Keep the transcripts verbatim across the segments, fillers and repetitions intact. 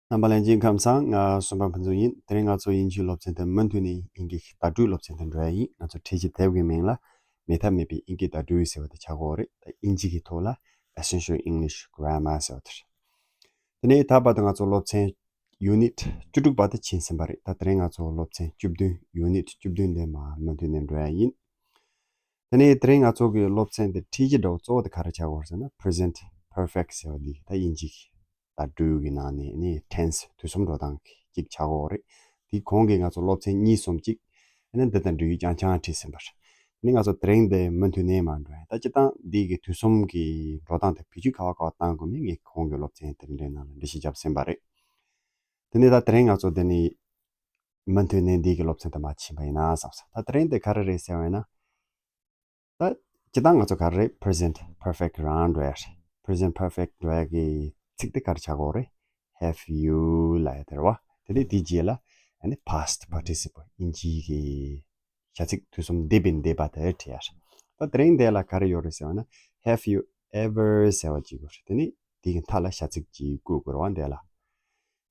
རྣམ་པ་ལྷན་རྒྱས་ཁམས་བཟང་། ང་གསུམ་པ་ཕུན་ཚོགས་ཡིན། དེ་རིང་ང་ཚོ་དབྱིན་ཇིའི་སློབ་ཚན་དེ་མུ་མཐུད་ནས་དབྱིན་ཇིའི་བརྡ་སྤྲོད་སློབ་ཚན་དུ་འགྲོ་ཡ་ཡིན། ང་ཚོ་འཕྲེད་ཀྱི་དེབ་ཀྱི་མིང་ལ་མེད་ཐབས་མེད་པའི་དབྱིན་ཇིའི་བརྡ་སྤྲོད་ཟེར་བ་དེ་ཆགས་ཀྱི་ཡོད་རེད། ད་དབྱིན་ཇི་གི་ཐོག་ལ་Essential English Grammar ཟེར་བ་དེ་རེད། དེ་ནས་ད་བར་དུ་ང་ཚོ་སློབ་ཚན་ཡུ་ནིཊ་བཅུ་དྲུག་བར་དུ་ཕྱིན་ཟིན་པ་རེད། ད་དེ་རིང་ང་ཚོ་སློབ་ཚན་བཅུ་བདུན། ཡུ་ནིཊ་བཅུ་བདུན་དེ་མར་མུ་མཐུད་ནས་འགྲོ་ཡ་ཡིན། དེ་ནས་དེ་རིང་ང་ཚོ་གི་སློབ་ཚན་དེ་འཕྲེད་ཀྱི་འདྲ་བོ་གཙོ་བོ་དེ་ག་རེ་ཆགས་ཀྱི་ཡོད་རེད་ཟེར་ན། Present Perfect ཟེར་བ་འདི་ད་དབྱིན་ཇི་གི་བརྡ་སྤྲོད་ཀྱི་ནང་ནས་ནི་ཊེན་སི་དུས་གསུམ་འགྲོ་སྟངས་གཅིག་ཆགས་ཀྱི་ཡོད་རེད། དེའི་གོང་གི་ང་ཚོ་སློབ་ཚན་གཉིས་གསུམ་གཅིག་ཨ་ནི་འདི་དང་འབྲེལ་ཡོད་རྐྱང་རྐྱང་ཁྲིད་ཟིན་པ་རེད། ཨ་ནི་ང་ཚོ་དེ་རིང་འདི་མུ་མཐུད་ནས་མར་འགྲོ་ཡ། ད་སྤྱིར་བཏང་འདི་གི་དུས་གསུམ་གྱི་འགྲོ་སྟངས་དེ་བེད་སྤྱོད་ག་བ་ག་བ་བཏང་དགོས་མིན་ངས་གོང་གི་སློབ་ཚན་དེ་འདྲའི་ནང་ལ་འགྲེལ་བཤད་བརྒྱབ་ཟིན་པ་རེད། དེ་ནས་ད་དེ་རིང་ང་ཚོ་འདི་ནས་མུ་མཐུད་ནས་འདི་གི་སློབ་ཚན་དུ་མར་ཕྱིན་པ་ཡིན་ན་བསམ་སོང་། ད་དེ་རིང་འདི་ག་རེ་རེད་ཟེར་བ་ཡིན་ན། ད་སྤྱིར་བཏང་ང་ཚོ་ག་རེ་རེད། Present Perfect རང་འགྲོ་ཡ་རེད། Present Perfect འགྲོ་ཡ་གི་ཚིག་དེ་ག་རེ་ཆགས་ཀྱི་ཡོད་རེད། Have you ལབ་ཡ་དེ་རེད་བ། དེ་ནས་དེའི་རྗེས་ལ་ཨ་ནི་Past Participle དབྱིན་ཇིའི་གི་བྱ་ཚིག་དུས་གསུམ་འདས་པའི་འདས་པ་དེ་བྲིས་ཡ་རེད། ད་དེ་རིང་འདི་ལ་ག་རེ་ཡོད་རེད་ཟེར་བ་ན། Have you ever ཟེར་བ་ཅིག་ཡོད་རེད། དེ་ནས་དེའི་མཐའ་ལ་བྱ་ཚིག་ཅིག་བཀོད་དགོས་རེད་བ། འདི་ལ་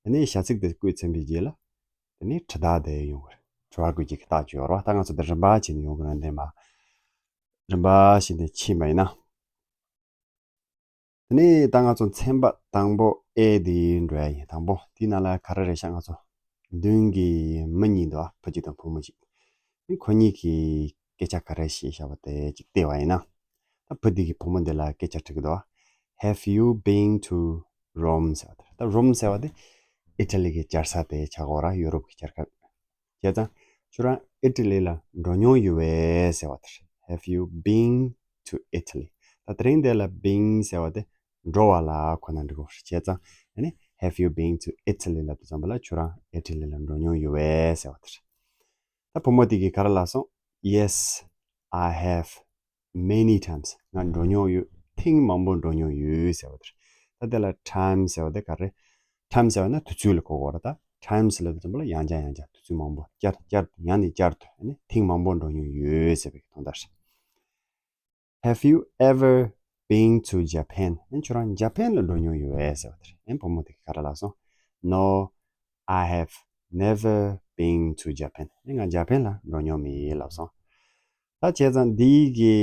དེ་ནས་བྱ་ཚིག་དེ་བཀོད་ཚར་བའི་རྗེས་ལ་དེ་ནས་དྲི་རྟགས་དེ་ཡོང་གི་རེད། དྲི་བ་བཀོད་ཀྱི་རྟགས་ཅིག་ཡོད་རེད་བ། ད་ང་ཚོ་འདི་རིམ་པ་བྱས་ནས་ཡོང་གི་རེད། འདི་མར་རིམ་པ་བྱས་ནས་ཕྱིན་པ་ཡིན་ན། དེ་ནས་ད་ང་ཚོ་ཚན་པ་དང་པོ་ཨེ་དེ་འགྲོ་ཡ་ཡིན། དང་པོ་དེའི་ནང་ལ་ག་རེ་རེད་ཤག་ང་ཚོ་མདུན་གྱི་མི་གཉིས་འདུག་ཨ། བུ་གཅིག་དང་བུ་མོ་གཅིག་ཨ་ནི་ཁོ་གཉིས་ཀྱིས་སྐད་ཆ་ག་རེ་བཤད་བཞག་པ་དེ་གཅིག་བལྟས་པ་ཡིན་ན། ད་བུ་དེ་གིས་བུ་མོ་དེ་ལ་སྐད་ཆ་དྲི་གི་འདུག་ཨ། Have you been to Rome ཟེར་བ་དེ། ད་Rome ཟེར་བ་དེ་ཨི་ཊ་ལི་གི་རྒྱལ་ས་དེ་ཆགས་ཀྱི་ཡོད་རེད། ཡུ་རོབ་ཀྱི་རྒྱལ་ཁབ། བྱས་ཙང་ཁྱོད་རང་ཨི་ཊ་ལི་ལ་འགྲོ་མྱོང་ཡོད་པས་ཟེར་བ་དེ་རེད། Have you been to Italy? ད་དེ་རིང་འདི་ལ་been ཟེར་བ་དེ་འགྲོ་བ་ལ་གོ་ན་འགྲིག་གི་རེད། བྱས་ཙང་ཨ་ནི་Have you been to Italy ལབ་དུས་ཙམ་པ་ལ་ཁྱོད་རང་ཨི་ཊ་ལི་ལ་འགྲོ་མྱོང་ཡོད་པས་ཟེར་བ་དེ་རེད། ད་བུ་མོ་དེ་གིས་ག་རེ་ལབ་སོང་། Yes, I have many times. ང་འགྲོ་མྱོང་ཡོད། ཐེངས་མང་པོ་འགྲོ་མྱོང་ཡོད་ཟེར་བ་དེ་རེད། ད་དེ་ལ་time ཟེར་བ་དེ་ག་རེ། time ཟེར་བ་ན་དུས་ཚོད་ལ་གོ་དགོས་རེད། ད་times ལབ་དུས་ཙམ་པ་ལ་ཡང་བསྐྱར་ཡང་བསྐྱར་དུས་ཚོད་མང་པོ་བསྐྱར་བསྐྱར་དུ་ཡང་ནས་བསྐྱར་དུ་ཨ་ནི་ཐེངས་མང་པོ་འགྲོ་མྱོང་ཡོད་ཟེར་བའི་དོན་དག་རེད། Have you ever been to Japan? ཨ་ནི་ཁྱོད་རང་འཇར་པན་ལ་འགྲོ་མྱོང་ཡོད་པས་ཟེར་བ་དེ་རེད། ཨ་ནི་བུ་མོ་དེ་གིས་ག་རེ་ལབ་སོང་། No, I have never been to Japan. ཨ་ནི་ང་འཇར་པན་ལ་འགྲོ་མྱོང་མེད་ལབ་སོང་། ད་བྱས་ཙང་འདི་གི་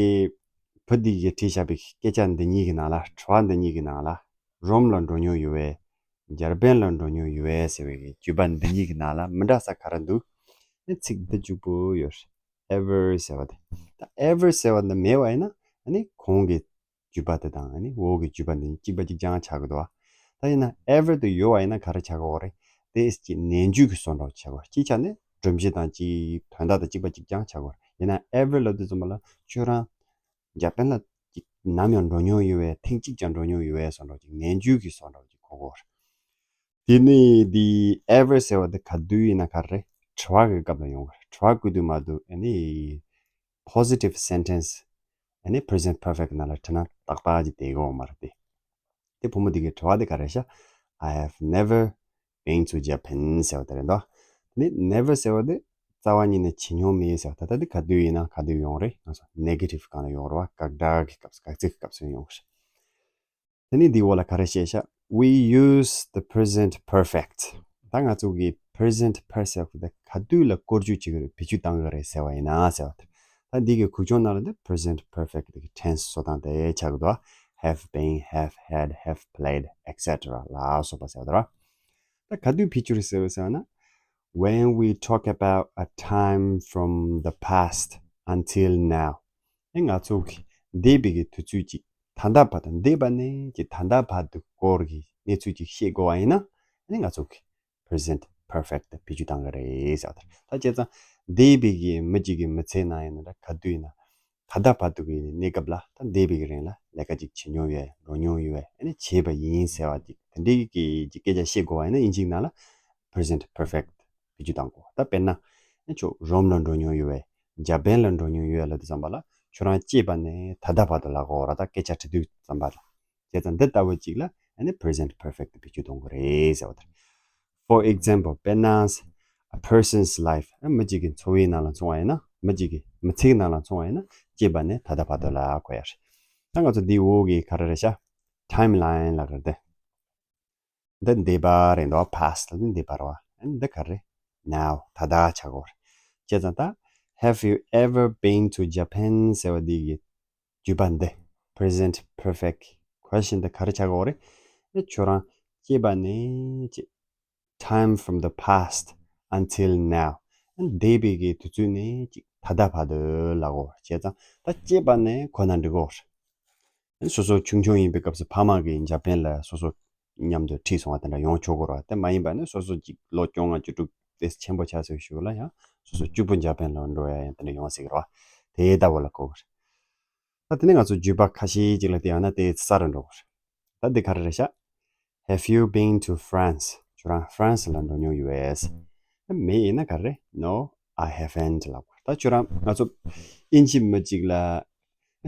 བུ་འདི་གིས་དྲིས་བཞག་པའི་སྐད་ཆ་འདི་གཉིས་ཀྱི་ནང་ལ། དྲི་བ་འདི་གཉིས་ཀྱི་ནང་ལ། རོམ་ལ་འགྲོ་མྱོང་ཡོད་པས། འཇར་པན་ལ་འགྲོ་མྱོང་ཡོད་པས་ཟེར་བའི་བརྗོད་པ་འདི་གཉིས་ཀྱི་ནང་ལ་མི་འདྲ་ས་ག་རེ་འདུག་ཨ་ནི་ཚིག་འདི་གཅིག་པོ་ཡོད་རེད། Ever ཟེར་བ་དེ། ད་ever ཟེར་བ་འདི་མེད་པ་ཡིན་ན་ཨ་ནི་གོང་གི་བརྗོད་པ་དེ་དང་ཨ་ནི་འོག་གི་བརྗོད་པ་འདི་གཅིག་པ་གཅིག་རྐྱང་ཆགས་ཀྱི་འདུག་བ། ད་ཡིན་ན་ever དེ་ཡོད་པ་ཡིན་ན་ག་རེ་ཆགས་ཀྱི་ཡོད་རེད། དེ་ཅིག་ནས་འཇུག་གི་བཟོ་འདྲ་ཆགས་ཀྱི་ཡོད་རེད། སྤྱིའི་ཆ་ནས་སྒྲོམ་གཞི་དང་ཅིག་དོན་དག་དང་གཅིག་པ་གཅིག་རྐྱང་ཆགས་ཀྱི་ཡོད་རེད། ཡིན་ན་ever ལབ་དུས་ཙམ་པ་ལ་ཁྱོད་རང་འཇར་པན་ལ་ཅིག་ནམ་ཡང་འགྲོ་མྱོང་ཡོད་པས། ཐེངས་གཅིག་ཀྱང་འགྲོ་མྱོང་ཡོད་པས་བཟོ་འདྲ་ཅིག་ནས་འཇུག་གི་བཟོ་འདྲ་ཅིག་གོ་གི་ཡོད་རེད། དེ་ནས་འདི་ever ཟེར་བ་འདི་ག་དུས་ཡིན་ན་ག་རེ་རེད། དྲི་བ་གི་སྐབས་ལ་ཡོང་གི་རེད། དྲི་བ་བཀོད་དུས་མ་གཏོགས་ཨ་ནི་positive sentence ཨ་ནི་present perfect ནང་ལ་བྲིས་ན་ཏག་ཏག་ཅིག་བསྡད་ཀྱི་ཡོད་མ་རེད་དེ། དེ་བུ་མོ་དེ་གི་དྲི་བ་དེ་ག་རེ་ཤག I have never been to Japan ཟེར་བ་དེ་རེད་འདུག་དེ་ནས་never ཟེར་བ་དེ་རྩ་བ་ཉིད་ནས་བྱེད་མྱོང་མེད་ཟེར་བ། ད་ལྟ་དེ་ག་དུས་ཡིན་ན་ག་དུས་ཡོང་རེད། ང་ཚོ་negative སྒང་ལ་ཡོང་རེད་བ། དགག་སྒྲ་གི་སྐབས་སུ། དགག་ཚིག་གི་སྐབས་སུ་ཡོང་གི་རེད། དེ་ནས་འདིའི་འོག་ལ་ག་རེ་བཤད་ཤག We use the present perfect. ད་ང་ཚོ་གི་present perfect དེ་ག་དུས་ལ་བཀོལ་སྤྱོད་བྱེད་ཀྱི་རེད། བེད་སྤྱོད་གཏང་གི་རེད་ཟེར་བ་ཡིན་ན་ཟེར་བ་དེ། ད་འདི་གི་ཁུག་ཀྱོག་ནང་ལ་འདི་present perfect དེ་གི་tense བཟོ་སྟངས་དེ་ཆགས་ཀྱི་འདུག have been, have had, have played, et cetera ལ་སོགས་པ་ཟེར་བ་དེ་རེད། ད་ག་དུས་བེད་སྤྱོད་རེད་ཟེར་བ་ཟེར་བ་ན། When we talk about a time from the past until now. ཨེ་ང་ཚོ་གི་འདས་པའི་གི་དུས་ཚོད་ཅིག་ད་ལྟ་བར་དུ། འདས་པ་ནས་ཀྱི་ད་ལྟ་བར་དུ་སྐོར་གྱི་གནས་ཚུལ་ཅིག་བཤད་དགོས་པ་ཡིན་ན། ཨ་ནི་ང་ཚོ་གི་present perfect བེད་སྤྱོད་གཏང་གི་རེད་ཟེར་བ་དེ། ད་བྱས་ཙང་འདས་པའི་གི་མི་གཅིག་གི་མི་ཚེའི་ནང་ཡིན་ན་འདྲ། ག་དུས་ཡིན་ན། ད་ལྟ་བར་དུ་གི་གནས་སྐབས་ལ་ད་འདས་པའི་གི་རིང་ལ་ལས་ཀ་ཅིག་བྱེད་མྱོང་ཡོད། འགྲོ་མྱོང་ཡོད། ཨ་ནི་བྱས་པ་ཡིན་ཟེར་བ་ཅིག་དེ་འདྲའི་གི་ཅིག་སྐད་ཆ་བཤད་དགོས་པ་ཡིན་ན་དབྱིན་ཇིའི་ནང་ལ་present perfect བེད་སྤྱོད་གཏང་དགོས། ད་དཔེར་ན་ཨ་ཁྱོད་རོམ་ལ་འགྲོ་མྱོང་ཡོད་པས། འཇར་པན་ལ་འགྲོ་མྱོང་ཡོད་ལབ་དུས་ཙམ་པ་ལ་ཁྱོད་རང་སྐྱེས་པ་ནས་ད་ལྟ་བར་དུ་ལབ་དགོས་རེད། ད་སྐད་ཆ་དྲི་དུས་ཙམ་པ་ལ། བྱས་ཙང་འདི་ལྟ་བུ་ཅིག་ལ་ཨ་ནི་present perfect བེད་སྤྱོད་གཏོང་དགོས་རེད་ཟེར་བ་དེ་རེད། For example དཔེར་ན། A person's life ཨ་མི་གཅིག་གི་འཚོ་བའི་ནང་ལ་མཚོན་པ་ཡིན་ན། མི་གཅིག་གི་མི་ཚེའི་ནང་ལ་མཚོན་པ་ཡིན་ན་སྐྱེས་པ་ནས་ད་ལྟ་བར་དུ་ལ་གོ་ཡ་རེད། ད་ང་ཚོ་འདིའི་འོག་གི་ག་རེ་རེད་ཤག timeline ལབ་ཀྱི་རེད་དེ། འདི་འདས་པ་རེད་འདུག past ལ་འདི་འདས་པ་རེད་བ། འདི་ག་རེ། now ད་ལྟ་ཆགས་ཀྱི་ཡོད་རེད། བྱས་ཙང་ད། Have you ever been to Japan? ཟེར་བ་འདི་གི་བརྗོད་པ་འདི། present perfect question འདི་ག་རེ་ཆགས་ཀྱི་ཡོད་རེད། ཨེ་ཁྱོད་རང་སྐྱེས་པ་ནས་ཅིག time from the past until now. འདས་པའི་གི་དུས་ཚོད་ནས་ཅིག་ད་ལྟ་བར་དུ་ལབ་ཀྱི་ཡོད་རེད། བྱས་ཙང་ད་སྐྱེས་པ་ནས་གོ་ན་འགྲིག་གི་ཡོད་རེད། སོ་སོ་ཆུང་ཆུང་ཡིན་པའི་སྐབས་སུ་ཕ་མ་གིས་འཇར་པན་ལ་སོ་སོ་མཉམ་དུ་ཁྲིད་སོང་བ་དེ་འདྲ་ཡོང་ཆོག་གི་རེད་བ། དེ་མ་ཡིན་པ་ནི་སོ་སོ་ཅིག་ལོ་བཅོ་ལྔ་བཅུ་དྲུག་དེ་ཆེན་པོ་ཆགས་ཚར་ཞོར་ལ་ཡང་སོ་སོ་གཅིག་པུ་འཇར་པན་ལ་འགྲོ་ཡ་ཡང་དེ་འདྲ་ཡོང་སྲིད་ཀྱི་རེད་བ། དེ་ལྟ་བུ་ལ་གོ་གི་རེད། ད་དེ་ནས་ང་ཚོ་བརྗོད་པ་ཁ་ཤས་ཅིག་ལ་བལྟས་ཡོང་ན་དེ་གསར་རུ་འགྲོ་གི་རེད། ད་འདི་ག་རེ་རེད་ཤག Have you been to France? ཁྱོད་རང་ཧྥ་རན་སི་ལ་འགྲོ་མྱོང་ཡོད་པས། མེད་ཡིན་ན་ག་རེ། No, I haven't ལབ་དགོས། ད་ཁྱོད་རང་ང་ཚོ་དབྱིན་ཇི་མི་གཅིག་ལ་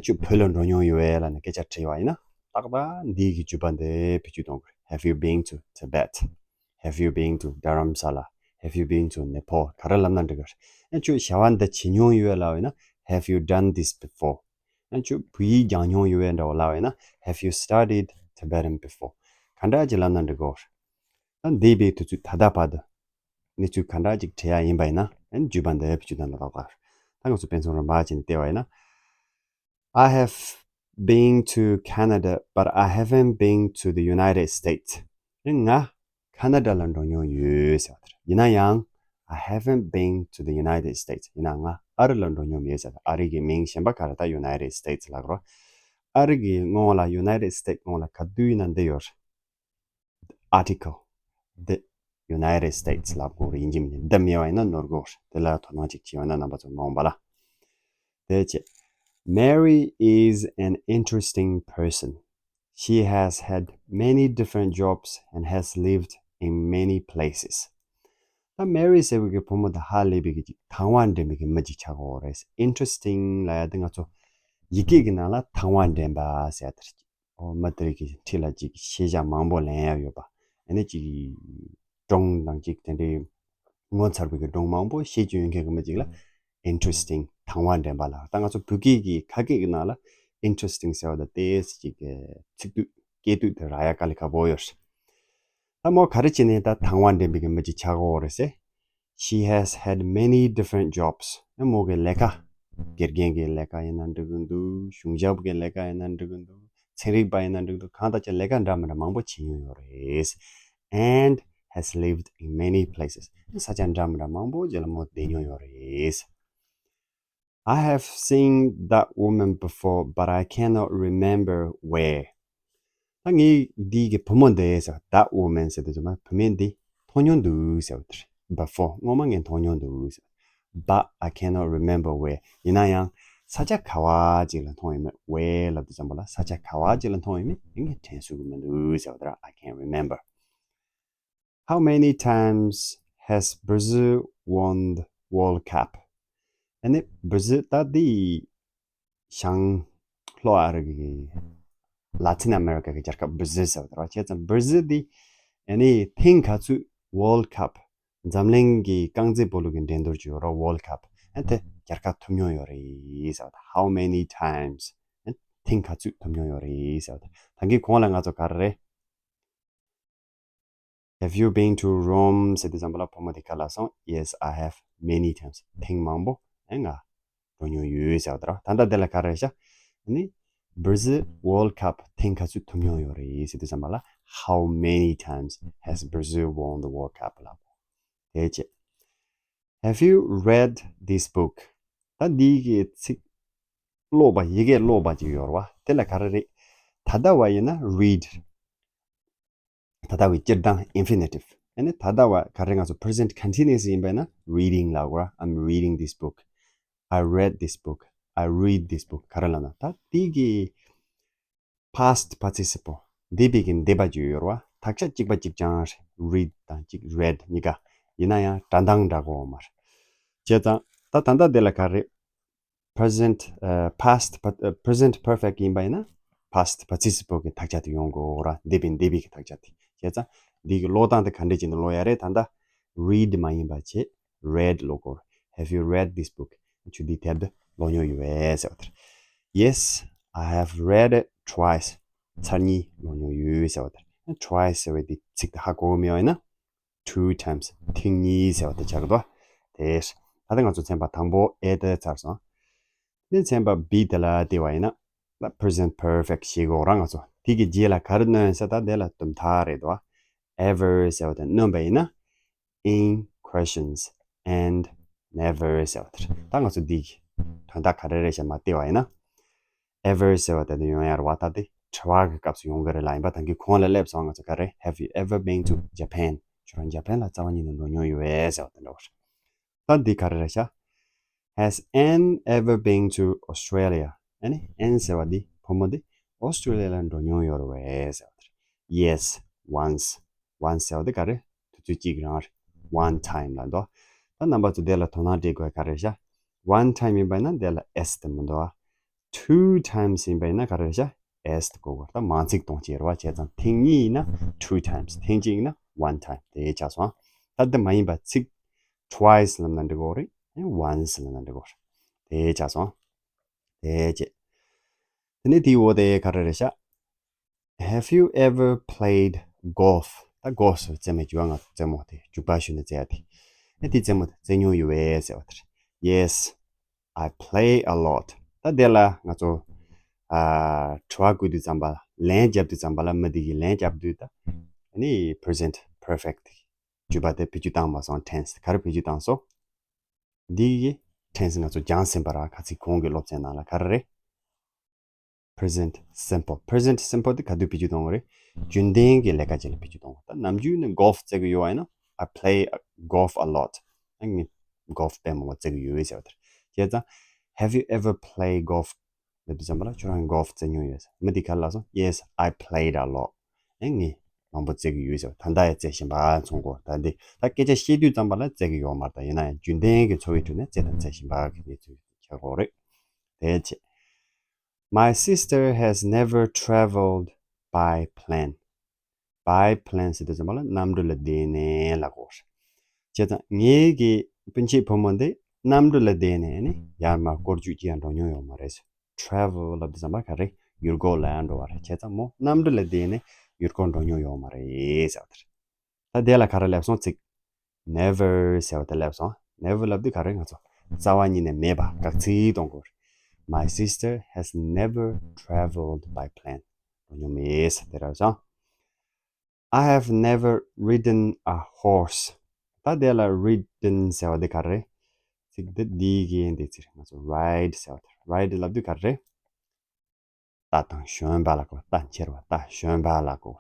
ཁྱོད་བོད་ལ་འགྲོ་མྱོང་ཡོད་པས་ལབ་ནས་སྐད་ཆ་དྲིས་པ་ཡིན་ན། ཏག་ཏག་འདི་གི་བརྗོད་པ་འདི་བེད་སྤྱོད་གཏོང་དགོས། Have you been to Tibet? Have you been to Dharamsala? Have you been to Nepal? ག་རེ་ལབ་ན་འགྲིག་གི་རེད། ཁྱོད་བྱ་བ་འདི་བྱེད་མྱོང་ཡོད་པས་ལབ་ཡིན་ན། Have you done this before? ཡང་ཁྱོད་བོད་ཡིག་སྦྱངས་མྱོང་ཡོད་པས་འདྲ་བོ་ལབ་ཡིན་ན། Have you studied Tibetan before? ག་འདྲ་ཅིག་ལབ་ན་འགྲིག་གོ། ད་འདས་པའི་དུས་ཚོད་ད་ལྟ་བར་དུ་གནས་ཚུལ་ག་འདྲ་ཅིག་དྲི་ཡ་ཡིན་པ་ཡིན་ན། ཡང་བརྗོད་པ་འདི་བེད་སྤྱོད་གཏོང་ན་ཏག་ཏག་ད་ང་ཚོ་དཔེ་མཚོན་རིམ་པ་བྱས་ནས་བལྟས་པ་ཡིན་ན། I have been to Canada, but I haven't been to the United States. ང་ཁ་ན་ཌ་ལ་འགྲོ་མྱོང་ཡོད་ཟེར་བ་དེ་རེད། ཡིན་ན་ཡང་། I haven't been to the United States. ཡིན་ན་ང་ཨ་རི་ལ་འགྲོ་མྱོང་མེད་ཟེར། ཨ་རི་གི་མིང་གཞན་པ་ག་རེ། ད་United States ལབ་དགོས་རེད། ཨ་རི་གི་སྔོན་ལ་United States སྔོན་ལ་ག་དུས་ཡིན་ན་འདི་ཡོད་རེད། Article the United States ལབ་དགོས་རེད། ཡིན་གཅིག་མིན་གཅིག་འདི་མེད་པ་ཡིན་ན་ནོར་དགོས་རེད། དེ་ལ་དོ་སྣང་ཅིག་བྱས་པ་ན་རྣམ་པ་ཚོ་མ་འོངས་པ་ལ། དེ་བྱས། Mary is an interesting person. She has had many different jobs and has lived in many places. ད་མེ་རི་ཟེར་བའི་གི་བུ་མོ་དེ་ཧ་ལས་པའི་གི་ཅིག་དང་བ་འདྲེན་པའི་གི་མི་ཅིག་ཆགས་ཀྱི་ཡོད་རེད། Interesting ལབ་ཡ་དེ་ང་ཚོ་ཡི་གེ་གི་ནང་ལ་དང་བ་འདྲེན་པ་ཟེར་ཡ་དེ་རེད། ཨོ་མི་དེ་རིགས་ཀྱི་འཁྲིས་ལ་ཅིག་ཤེས་བྱ་མང་པོ་ལེན་ཡ་ཡོད་པ། ཨ་ནི་ཅིག་སྒྲུང་དང་ཅིག་དེ་འདྲའི་ངོ་མཚར་བའི་གི་སྒྲུང་མང་པོ་ཤེས་རྒྱུ་ཡོད་མཁན་གྱི་མི་ཅིག་ལ་Interesting དང་བ་འདྲེན་པ་ལ། ད་ང་ཚོ་བོད་སྐད་ཀྱི་ཁ་སྐད་ཀྱི་ནང་ལ་Interesting ཟེར་བ་དང་ཏོག་ཙམ་ཅིག་ཚིག་སྡུད་སྐད་སྡུད་དེ་རག་ཡ་དཀའ་ལས་ཁག་པོ་ཡོད་རེད། ད་མོ་ག་རེ་བྱས་ནས་ད་དང་བ་འདྲེན་པའི་གི་མི་ཅིག་ཆགས་ཀྱི་ཡོད་རེད་ཟེར། She has had many different jobs. ཨ་མོ་གི་ལས་ཀ། དགེ་རྒན་གྱི་ལས་ཀ་ཡིན་ན་འགྲིག་གི་འདུག་གཞུང་ཞབས་ཀྱི་ལས་ཀ་ཡིན་ན་འགྲིག་གི་འདུག་ཚན་རིག་པ་ཡིན་ན་འགྲིག་གི་འདུག་གང་ལྟར་ཀྱང་ལས་ཀ་འདྲ་མི་འདྲ་མང་པོ་བྱེད་མྱོང་ཡོད་རེད། And has lived in many places. ས་ཆ་འདྲ་མི་འདྲ་མང་པོ་ཅིག་ལ་མོ་བསྡད་མྱོང་ཡོད་རེད། I have seen that woman before, but I cannot remember where. ད་ངས་འདི་གི་བུ་མོ་འདི་ཟེར། That woman ཟེར་དུས་ཙམ་པ་བུད་མེད་འདི་མཐོང་མྱོང་འདུག་ཟེར་བ་དེ་རེད། Before སྔོན་མ་ངས་མཐོང་མྱོང་འདུག་ཟེར། But I cannot remember where. ཡིན་ན་ཡང་ས་ཆ་ག་བ་ཅིག་ལ་མཐོང་ཡོད་མེད། Where ལབ་དུས་ཙམ་པ་ལ་ས་ཆ་ག་བ་ཅིག་ལ་མཐོང་ཡོད་མེད་ངས་དྲན་ཚོར་གྱི་མི་འདུག་ཟེར་བ་དེ་རེད། I can't remember. How many times has Brazil won the World Cup? ཨ་ནི་Brazil ད་འདི་བྱང་ལྷོ་ཨ་རི་གི་Latin America གི་རྒྱལ་ཁབ་Brazil ཟེར་བ་དེ་རེད། བྱས་ཙང་Brazil འདི་ཨ་ནི་ཐེངས་ག་ཚོད་World Cup འཛམ་གླིང་གི་རྐང་རྩེད་སྤོ་ལོ་གི་འགྲན་བསྡུར་བརྗོད་རོགས་World Cup ཨ་དེ་རྒྱལ་ཁ་ཐོབ་མྱོང་ཡོད་རེད་ཟེར་བ་དེ། How many times ཨ་ཐེངས་ག་ཚོད་ཐོབ་མྱོང་ཡོད་རེད་ཟེར་བ་དེ། ད་གིན་གོང་ལ་ང་ཚོ་ག་རེ་རེད། Have you been to Rome? ཟེར་དུས་ཙམ་པ་ལ་བུ་མོ་དེ་ག་ལབ་སོང་། Yes, I have many times. ཐེངས་མང་པོ་ཨེ་ང་འགྲོ་མྱོང་ཡོད་ཟེར་བ་དེ་རེད། ད་ལྟ་དེ་ལ་ག་རེ་ཤག་ཨ་ནི་Brazil World Cup ཐེངས་ག་ཚོད་ཐོབ་མྱོང་ཡོད་རེད་ཟེར་དུས་ཙམ་པ་ལ། How many times has Brazil won the World Cup? ལབ་དེ་བྱས། Have you read this book? ད་འདི་གི་ཚིག་ཀློག་པ། ཡི་གེ་ཀློག་པ་ཅིག་ཡོད་རེད་བ། དེ་ལ་ག་རེ་རེད། ད་ལྟ་བ་ཡིན་ན་read། ད་ལྟ་བའི་སྤྱིར་བཏང་infinitive། ཨ་ནི་ད་ལྟ་བ་ག་རེ་ང་ཚོ་present continuous ཡིན་པས་ན་reading ལབ་དགོས་ར། I'm reading this book. I read this book. I read this book. ག་རེ་ལབ་ན་ད་དེ་གི་past participle འདས་པའི་གི་འདས་པ་ཅིག་ཡོད་རེད་བ། དག་ཆ་གཅིག་པ་གཅིག་རྐྱང་རེད། read དང་གཅིག་read གཉིས་ཀ། ཡིན་ན་ཡང་སྒྲ་གདངས་འདྲ་གོ་མ་རེད། བྱས་ཙང་ད་ད་ལྟ་དེ་ལ་ག་རེ། present ཨ་past ཨ་present perfect ཡིན་པ་ཡིན་ན་past participle གི་དག་ཆ་དེ་ཡོང་དགོས་ར། འདས་པའི་འདས་པའི་གི་དག་ཆ་དེ། བྱས་ཙང་འདི་གི་ཀློག་སྟངས་དེ་ག་འདྲས་བྱས་ནས་ཀློག་ཡ་རེད། ད་ལྟ་read མ་ཡིན་པ་བྱས་read ཀློག་དགོས། Have you read this book? ཁྱོད་འདི་དེབ་འདི་ཀློག་མྱོང་ཡོད་པས་ཟེར་བ་དེ་རེད། Yes, I have read it twice. ཚར་གཉིས་ཀློག་མྱོང་ཡོད་ཟེར་བ་དེ་རེད། ། twice ཟེར་བའི་དེ་ཚིག་དེ་ཧ་གོ་གི་མེད་པ་ཡིན་ན། two times ཐེངས་གཉིས་ཟེར་བ་དེ་ཆགས་ཀྱི་འདུག་དེ་ད་ལྟ་ང་ཚོ་ཚན་པ་དང་པོ་A དེ་ཚར་སོང་། དེ་ཚན་པ་B དེ་ལ་བལྟས་པ་ཡིན་ན། ད་present perfect ཞེས་གོ་རང་ང་ཚོ་དེ་གི་རྗེས་ལ་ག་རེ་སྣོན་ཟེར། ད་དེ་ལ་དུམ་ཐག་རེད་འདུག ever ཟེར་བ་དེ་སྣོན་པ་ཡིན་ན། in questions and never ཟེར་བ་དེ་རེད། ད་ང་ཚོ་འདི་གི་དོན་དག་ག་རེ་རེད་ཤག་མར་བལྟས་པ་ཡིན་ན། ever ཟེར་བ་དེ་ནི་ཡོང་ཡ་རེད་བ། ད་དེ་དྲི་བ་གི་སྐབས་སུ་ཡོང་གི་རེད་ལ། ཡིན་པ་ད་གིན་གོང་ལ་སླེབས་སོང་། ང་ཚོ་ག་རེ། Have you ever been to Japan? ཁྱོད་རང་ཇ་པན་ལ་རྩ་བ་ཉིད་ནས་འགྲོ་མྱོང་ཡོད་པས་ཟེར་བ་དེ་འདྲ་བ་རེད། ད་འདི་ག་རེ་རེད་ཤག Has Anne ever been to Australia? ཨ་ནི་Anne ཟེར་བ་འདི་བུ་མོ་འདི་ཨོ་སི་ཀྲོ་ལི་ཡ་ལ་འགྲོ་མྱོང་ཡོད་རེད་པས་ཟེར་བ་དེ་རེད། Yes, once. Once ཟེར་བ་འདི་ག་རེ། དུས་ཚོད་གཅིག་རང་རེད། One time ལབ་འདུག་ད་རྣམ་པ་ཚོ་དེ་ལ་དོ་སྣང་སྤྲད་དགོས་ག་རེ་ཤག One time ཡིན་པ་ཡིན་ན་དེ་ལ་S དེ་མི་འདུག two times ཡིན་པ་ཡིན་ན་ག་རེ་ཤག S དེ་གོ་དགོས། ད་མང་ཚིག་གཏོང་བྱེད་རེད་བ། བྱས་ཙང་ཐེངས་གཉིས་ཡིན་ན་two times། ཐེངས་གཅིག་ཡིན་ན་one time དེ་ཆགས་སོང་། ད་དེ་མ་ཡིན་པ་ཚིག twice ལབ་ན་འགྲིག་གི་རེད། once ལབ་ན་འགྲིག་གི་རེད། དེ་ཆགས་སོང་། དེ་བྱས། དེ་ནས་དེའི་འོག་དེ་ག་རེ་རེད་ཤག Have you ever played golf? ད་golf ཟེར་རྩེད་མོ་རྒྱུག་པ། ང་རྩེད་མོ་དེ་རྒྱུག་པ་གཞུ་ནས་རྩེ་ཡ་དེ། ཨེ་དེ་རྩེད་མོ་དེ་རྩེ་མྱོང་ཡོད་པས་ཟེར་བ་དེ་རེད། Yes, I play a lot. ད་དེ་ལ་ང་ཚོ་ཨ་དྲི་བ་བཀོད་དུས་ཙམ་པ་ལ། ལན་རྒྱབ་དུས་ཙམ་པ་ལ། མི་དེ་གིས་ལན་རྒྱབ་དུས་ད་ཨ་ནི་present perfect བརྗོད་པ་དེ་བེད་སྤྱོད་བཏང་མ་སོང་། tense ག་རེ་བེད་སྤྱོད་བཏང་སོང་། འདི་གི་tense ང་ཚོ་སྦྱངས་ཟིན་པ་ར། ཁ་ཚིག་གོང་གི་སློབ་ཚན་ནང་ལ་ག་རེ་རེད། present simple. present simple དེ་ག་དུས་བེད་སྤྱོད་གཏོང་གི་རེད། རྒྱུན་ལྡན་གྱི་ལས་ཀ་ཅིག་ལ་བེད་སྤྱོད་གཏོང་གི། ད་ནམ་རྒྱུན་ནས་golf རྩེ་གི་ཡོད་པ་ཡིན་ན། I play golf a lot. ཨ་ངས་golf དཔེ་མང་པོ་རྩེ་གི་ཡོད་ཟེར་བ་དེ་རེད། བྱས་ཙང་Have you ever play golf? ལབ་དུས་ཙམ་པ་ལ་ཁྱོད་རང་golf རྩེ་མྱོང་ཡོད་ཟེར། མི་དེ་ག་རེ་ལབ་སོང་། Yes, I played a lot. ཨེ་ངས་མང་པོ་རྩེ་གི་ཡོད་ཟེར། ད་ལྟ་ཡང་རྩེ་བཞིན་པ་མཚོན་གོ། ད་འདི་ད་སྐད་ཆ་བཤད་དུས་ཙམ་པ་ལ་རྩེ་གི་ཡོད་མ་རེད། ད་ཡིན་ན་ཡང་རྒྱུན་ལྡན་གྱི་འཚོ་བའི་ཁྲོད་ནས་རྩེ་དང་རྩེ་བཞིན་པ་གི་གནས་ཚུལ་ཆགས་ཀྱི་ཡོད་རེད། དེ་བྱས། My sister has never traveled by plane. By plane ཟེར་དུས་ཙམ་པ་ལ་གནམ་གྲུ་ལ་བསྡད་ནས་ལབ་དགོས་རེད། བྱས་ཙང་ངའི་གི་སྤུན་མཆེད་བུ་མོ་འདི་གནམ་གྲུ་ལ་བསྡད་ནས་ནི་ཡར་མར་སྐོར་རྒྱུག་ཅིག་ཡང་འགྲོ་མྱོང་ཡོད་མ་རེད། travel ལབ་དུས་ཙམ་པ་ག་རེ། ཡུལ་སྐོར་ལ་ཡང་འགྲོ་བ་རེད། བྱས་ཙང་མོ་གནམ་གྲུ་ལ་བསྡད་ནས་ཡུལ་སྐོར་འགྲོ་མྱོང་ཡོད་མ་རེད་ཟེར་བ་དེ་རེད། ད་དེ་ལ་ག་རེ་སླེབས་སོང་། ཚིག never ཟེར་བ་དེ་སླེབས་སོང་། never ལབ་དུས་ག་རེ། ང་ཚོ་རྩ་བ་ཉིད་ནས་མེད་པ། དགག་ཚིག་གཏོང་དགོས་རེད། My sister has never traveled by plane. འགྲོ་མྱོང་མེད་ཟེར་དེ་རེད་སོང་། I have never ridden a horse. ད་དེ་ལ་ridden ཟེར་བ་དེ་ག་རེ། ཚིག་འདི་འདི་གི་འདི་ཚིག་རེད། ང་ཚོ་ride ཟེར་བ་དེ། ride ལབ་དུས་ག་རེ། རྟ་དང་ཞོན་པ་ལ་གོ། རྟ་འཁྱེར་བ། རྟ་ཞོན་པ་ལ་གོ།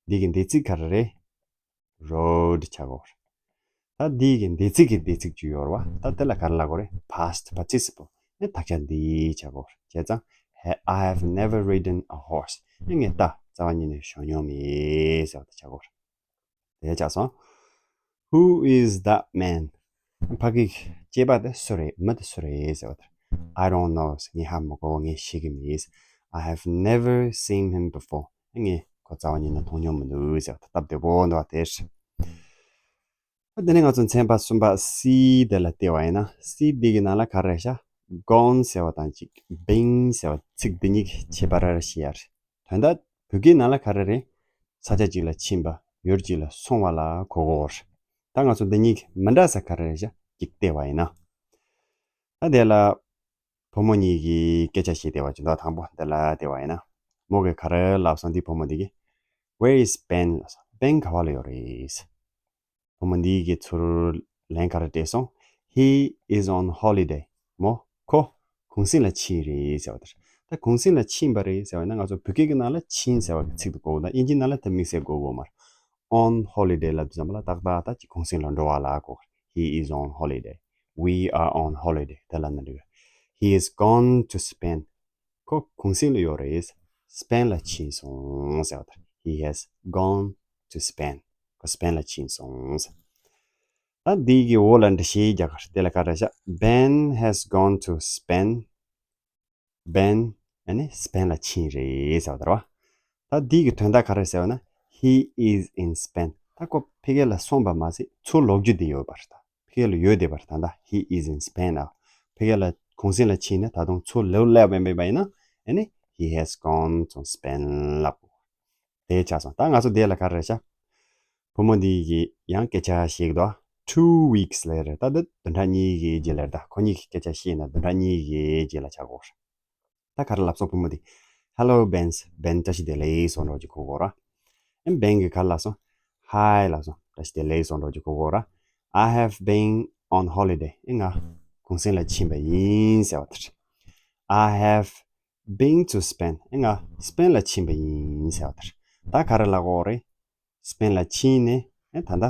འདི་གི་འདི་ཚིག་ག་རེ་རེད། rode ཆགས་གོ། ད་འདི་གི་འདི་ཚིག་གི་འདི་ཚིག་ཅིག་ཡོད་རེད་བ། ད་དེ་ལ་ག་རེ་ལབ་དགོས་རེད། past participle ནི་དག་ཆ་འདི་ཆགས་གོ། བྱས་ཙང་I have never ridden a horse. ནི་ངས་རྟ་རྩ་བ་ཉིད་ནས་ཞོན་མྱོང་མེད་ཟེར་བ་དེ་ཆགས་གོ། དེ་ཆགས་སོང་། Who is that man? ཕ་གི་སྐྱེས་པ་དེ་སུ་རེད། མི་དེ་སུ་རེད་ཟེར་བ་དེ། I don't know. ངས་ཧ་མི་གོ། ངས་ཤེས་ཀྱི་མེད། I have never seen him before. ངས་ཁོ་རྩ་བ་ཉིད་ནས་མཐོང་མྱོང་མི་འདུག་ཟེར་བ་དེ། སྟབས་བདེ་པོ་འདུག་བ་དེ། དེ་ནས་ང་ཚོ་ཚན་པ་གསུམ་པ་C དེ་ལ་བལྟས་པ་ཡིན་ན། C འདི་གི་ནང་ལ་ག་རེ་ཤག gone ཟེར་བ་དང་གཅིག been ཟེར་བ། ཚིག་འདི་གཉིས་ཀྱི་ཁྱད་པར་ཤེས་ཡ་རེད། དོན་དག་བོད་སྐད་ནང་ལ་ག་རེ་རེད། ས་ཆ་གཅིག་ལ་ཕྱིན་པ། ཡུལ་གཅིག་ལ་སོང་བ་ལ་གོ་གོ་རེད། ད་ང་ཚོ་འདི་གཉིས་ཀྱི་མི་འདྲ་ས་ག་རེ་རེད་ཤག་གཅིག་བལྟས་པ་ཡིན་ན། ད་དེ་ལ་བུ་མོ་གཉིས་ཀྱིས་སྐད་ཆ་བཤད་བསྡད་པ་ཅིག་འདུག་དང་པོ་འདི་ལ་བལྟས་པ་ཡིན་ན། མོ་གིས་ག་རེ་ལབ་སོང་། འདི་བུ་མོ་འདི་གིས། Where is Ben? ལབ་སོང་། Ben ག་བ་ལ་ཡོད་རེད། བུ་མོ་འདི་གིས་ཚུར་ལན་ག་རེ་སྤྲད་སོང་། He is on holiday. མོ་ཁོ་གུང་སེང་ལ་ཕྱིན་རེད་ཟེར་བ་དེ་རེད། ད་གུང་སེང་ལ་ཕྱིན་པ་རེད་ཟེར་བ་ཡིན་ན། ང་ཚོ་བོད་སྐད་ཀྱི་ནང་ལ་ཕྱིན་ཟེར་བ་གི་ཚིག་དེ་གོ་དགོས། ད་དབྱིན་ཇིའི་ནང་ལ་དེ་དམིགས་བསལ་གོ་དགོས་མ་རེད། On holiday ལབ་དུས་ཙམ་པ་ལ་ཏག་ཏག་ད་ཅིག་གུང་སེང་ལ་འགྲོ་བ་ལ་གོ། He is on holiday. We are on holiday དེ་ལབ་ན་འགྲིག་གི། He is gone to Spain. ཁོ་གུང་སེང་ལ་ཡོད་རེད། སི་པེན་ལ་ཕྱིན་སོང་ཟེར་བ་དེ། He has gone to Spain. ཁོ་སི་པེན་ལ་ཕྱིན་སོང་ཟེར། ད་འདི་གི་འོག་ལ་འགྲེལ་བཤད་རྒྱག་གར་དེ་ལ་ག་རེ་བྱ། Ben has gone to Spain. Ben ཨ་ནི་སི་པེན་ལ་ཕྱིན་རེད་ཟེར་བ་དེ་རེད་བ། ད་འདི་གི་དོན་དག་ག་རེ་ཟེར་བ་ན། He is in Spain. ད་ཁོ་ཕ་གི་ལ་སོང་བ་མ་ཟད་ཚུར་ལོག་རྒྱུ་དེ་ཡོད་པ་རེད། ད་ཕ་གི་ལ་ཡོད་བསྡད་པ་རེད། ད་ད་He is in Spain ལ། ཕ་གི་ལ་གུང་སེང་ལ་ཕྱིན་ནས་ད་དུང་ཚུར་ལོག་སླེབས་པ་མེད་པ་ཡིན་ན། ཨ་ནི་He has gone to Spain ལབ་དགོས། དེ་ཆགས་སོང་། ད་ང་ཚོ་དེ་ལ་ག་རེ་རེད་ཤག་བུ་མོ་འདི་གིས་ཡང་སྐད་ཆ་བཤད་ཀྱི་འདུག two weeks later. ད་འདི་བདུན་ཕྲག་གཉིས་ཀྱི་རྗེས་ལ་རེད། ད་ཁོ་གཉིས་ཀྱི་སྐད་ཆ་བཤད་ན་བདུན་ཕྲག་གཉིས་ཀྱི་རྗེས་ལ་ཆགས་ཀྱི་ཡོད་རེད། ད་ག་རེ་ལབ་སོང་བུ་མོ་འདི། Hello Ben. Ben བཀྲ་ཤིས་བདེ་ལེགས་གསུངས་འགྲོ་གི་གོ་གོ་ར། ཨེ་Ben གིས་ག་རེ་ལབ་སོང་། Hi ལབ་སོང་། བཀྲ་ཤིས་བདེ་ལེགས་གསུངས་འགྲོ་གི་གོ་གོ་ར། I have been on holiday. ཨེ་ང་གུང་སེང་ལ་ཕྱིན་པ་ཡིན་ཟེར་བ་དེ་རེད། I have been to Spain. ཨེ་ང་སི་པེན་ལ་ཕྱིན་པ་ཡིན་ཟེར་བ་དེ་རེད། ད་ག་རེ་ལབ་དགོས་རེད། སི་པེན་ལ་ཕྱིན་ནས་ཨེ་ད་ལྟ་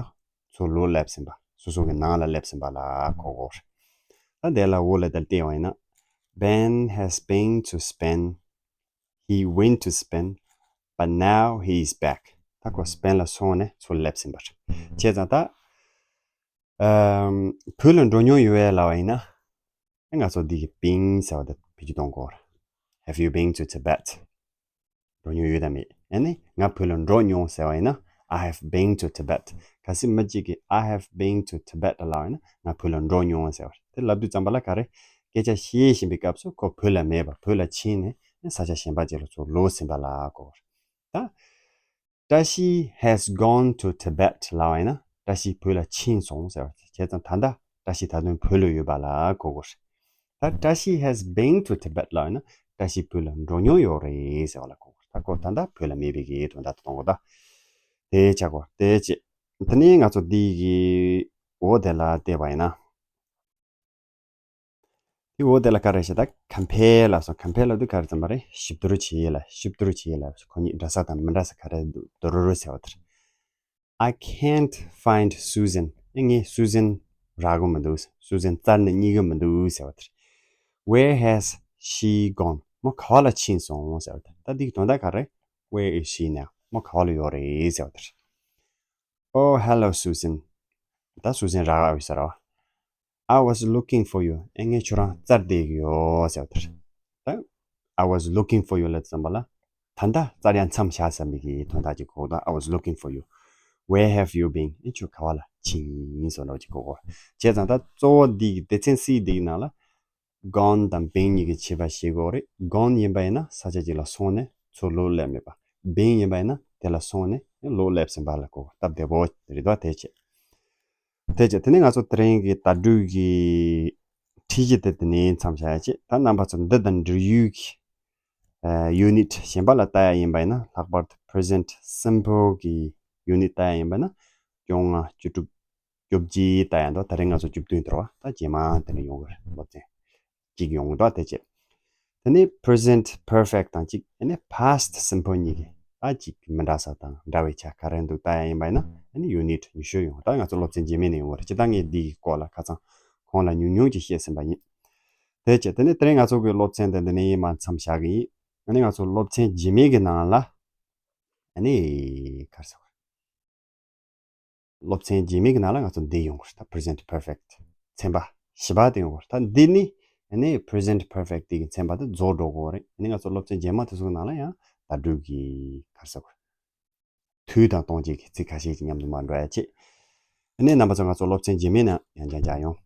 ཚུར་ལོག་སླེབས་ཟིན་པ། སོ་སོ་གི་ནང་ལ་སླེབས་ཟིན་པ་ལ་གོ་གོ་རེད། ད་དེ་ལ་འོག་ལ་དེ་ལ་བལྟས་པ་ཡིན་ན། Ben has been to Spain. He went to Spain, but now he is back. ད་ཁོ་སི་པེན་ལ་སོང་ནས་ཚུར་སླེབས་ཟིན་པ་རེད། བྱས་ཙང་ད་ཨམ། བོད་ལ་འགྲོ་མྱོང་ཡོད་པས་ལབ་པ་ཡིན་ན། ཨེ་ང་ཚོ་འདི་གི་been ཟེར་བ་དེ་བེད་སྤྱོད་གཏོང་དགོས་རེད། Have you been to Tibet? འགྲོ་མྱོང་ཡོད་དམ་མེད། ཨ་ནི་ང་བོད་ལ་འགྲོ་མྱོང་ཟེར་བ་ཡིན་ན། I have been to Tibet. གལ་སྲིད་མི་གཅིག་གིས་I have been to Tibet ལབ་པ་ཡིན་ན་ང་བོད་ལ་འགྲོ་མྱོང་ཟེར་བ་རེད། དེ་ལབ་དུས་ཙམ་པ་ལ་ག་རེ། སྐད་ཆ་བཤད་བཞིན་པའི་སྐབས་སུ་ཁོ་བོད་ལ་མེད་པ། བོད་ལ་ཕྱིན་ནས་ས་ཆ་གཞན་པ་ཅིག་ལ་ཚུར་ལོག་ཟིན་པ་ལ་གོ་གོ་རེད། ད་བཀྲ་ཤིས་has gone to Tibet ལབ་པ་ཡིན་ན། བཀྲ་ཤིས་བོད་ལ་ཕྱིན་སོང་ཟེར་བ་རེད། བྱས་ཙང་ད་ལྟ་བཀྲ་ཤིས་ད་དུང་བོད་ལ་ཡོད་པ་ལ་གོ་གོ་རེད། ད་བཀྲ་ཤིས་has been to Tibet ལབ་ཡིན་ན་བཀྲ་ཤིས་བོད་ལ་འགྲོ་མྱོང་ཡོད་རེད་ཟེར་བ་ལ་གོ་གོ་རེད། ད་ཁོ་ད་ལྟ་བོད་ལ་མེད་པའི་གི་དོན་དག་ཏུ་གཏོང་གོ། ད་དེ་ཆགས་གོ། དེ་བྱས། དེ་ནས་ང་ཚོ་འདི་གི་འོག་དེ་ལ་བལྟས་པ་ཡིན་ན། དེ་འོག་དེ་ལ་ག་རེ་བྱས། ད་compare ལབ་སོང་། compare ལབ་དུས་ག་རེ་ཙམ་པ་རེད། ཞིབ་བསྡུར་བྱེད་ཡས་ལ། ཞིབ་བསྡུར་བྱེད་ཡས་ལ། ཁོ་གཉིས་འདྲ་ས་དང་མི་འདྲ་ས་ག་རེ་འདུག་བསྡུར་ཟེར་བ་དེ་རེད། I can't find Susan. ཨེ་ངས་སུ་ཟན་རག་གི་མི་འདུག་སུ་ཟན་རྩར་ནས་རྙེད་ཀྱི་མི་འདུག་ཟེར་བ་དེ་རེད། Where has she gone? མོ་ག་བ་ལ་ཕྱིན་སོང་ཟེར་བ་དེ་རེད། ད་འདི་གི་དོན་དག་ག་རེ། Where is she now? མོ་ག་བ་ལ་ཡོད་རེད་ཟེར་བ་དེ་རེད། Oh, hello, Susan. ད་སུ་ཟན་རག་ཡོད་ས་རེད་བ། I was looking for you. ཨེ་ངས་ཁྱོད་རང་རྩར་བསྡད་ཀྱི་ཡོད་ཟེར་བ་དེ་རེད། ད་I was looking for you ལབ་ཙམ་པ་ལ། ད་ལྟ་རྩར་ཡང་མཚམས་བཞག་ཟེར་མི་གི་དོན་དག་ཅིག་གོ་གོ། ད་I was looking for you. Where have you been? ཨེ་ཁྱོད་ག་བ་ལ་ཕྱིན་ཡིན་ཟེར་འདྲ་བོ་ཅིག་གོ་གོ། བྱས་ཙང་ད་གཙོ་བོ་འདི་གི་སྡེ་ཚན་སི་འདི་གི་ནང་ལ། Gone དང་been གཉིས་ཀྱི་ཁྱད་པར་ཤེས་དགོས་རེད། Gone ཡིན་པ་ཡིན་ན་ས་ཆ་གཅིག་ལ་སོང་ནས་ཚུར་ལོག་སླེབས་མེད་པ། Been ཡིན་པ་ཡིན་ན་དེ་ལ་སོང་ནས་ལོག་སླེབས་ཟིན་པ་ལ་གོ། སྟབས་བདེ་པོ་རེད་དོ། དེ་བྱས། དེ་བྱས་དེ་ནས་ང་ཚོ་དེ་རིང་གི་ད་དྲུག་གི་ཁྲིད་གཞི་དེ་དེ་ནས་མཚམས་བཞག་ཡ་བྱས། ད་རྣམ་པ་ཚོ་འདི་དང་འབྲེལ་ཡོད་ཀྱི་ཨ་unit གཞན་པ་ལ་ལྟ་ཡ་ཡིན་པ་ཡིན་ན། ལྷག་པར་དུ་present simple གི་unit ལྟ་ཡ་ཡིན་པ་ན། བཅོ་ལྔ། བཅུ་དྲུག་བཅོ་བརྒྱད་ལྟ་ཡ་འདུག་ད་རེས་ང་ཚོ་བཅུ་བདུན་དེ་རེད་བ། ད་རྗེས་མ་དེ་ནས་ཡོང་གི་རེད། སློབ་ཚན་གཅིག་ཡོང་གི་འདུག་དེ་བྱས། དེ་ནས་present perfect དང་གཅིག་ཨ་ནི་past simple གཉིས་ཀྱི་ད་གཅིག་མི་འདྲ་ས་དང་འདྲ་བའི་ཆ་ག་རེ་འདུག་ལྟ་ཡ་ཡིན་པ་ཡིན་ན། ཨ་ནི་unit ཉི་ཤུ་ཡོང་། ད་ང་ཚོ་སློབ་ཚན་རྗེས་མའི་ནས་ཡོང་གི་རེད། སྤྱིར་བཏང་ངས་འདིའི་སྐོར་ལ་ཁ་སང་གོང་ལ་ཉུང་ཉུང་ཅིག་བཤད་ཟིན་པ་ཡིན། དེ་བྱས་དེ་ནས་དེ་རིང་ང་ཚོ་གི་སློབ་ཚན་དེ་འདི་ནས་མར་མཚམས་བཞག་གི་ཡིན། ཨ་ནི་ང་ཚོ་སློབ་ཚན་རྗེས་མའི་གི་ནང་ལ་ཨ་ནི་ག་རེ་ཟེར་དགོས་རེད། སློབ་ཚན་རྗེས་མའི་གི་ནང་ལ་ང་ཚོ་འདི་ཡོང་གི་རེད། ད་present perfect ཚན་པ་བཞི་པ་དེ་ཡོང་གི་རེད། ད་འདི་ནི་ཨ་ནི་present perfect དེ་གི་ཚན་པ་དེ་རྫོགས་འགྲོ་གི་རེད། ཨ་ནི་ང་ཚོ་སློབ་ཚན་རྗེས་མ་དེ་ཚོ་གི་ནང་ལ་ཡང་ད་དྲུག་གི་ག་རེ་ཟེར་དགོས་རེད། དུས་དང་སྟོང་བཅས་ཀྱི་ཚིག་ཁ་ཤས་ཀྱི་མཉམ་དུ་མར་འགྲོ་ཡ་བྱེད། ཨ་ནི་རྣམ་པ་ཚོ་ང་ཚོ་སློབ་ཚན་རྗེས་མའི་ནང་ཡང་བསྐྱར་མཇལ་ཡོང་།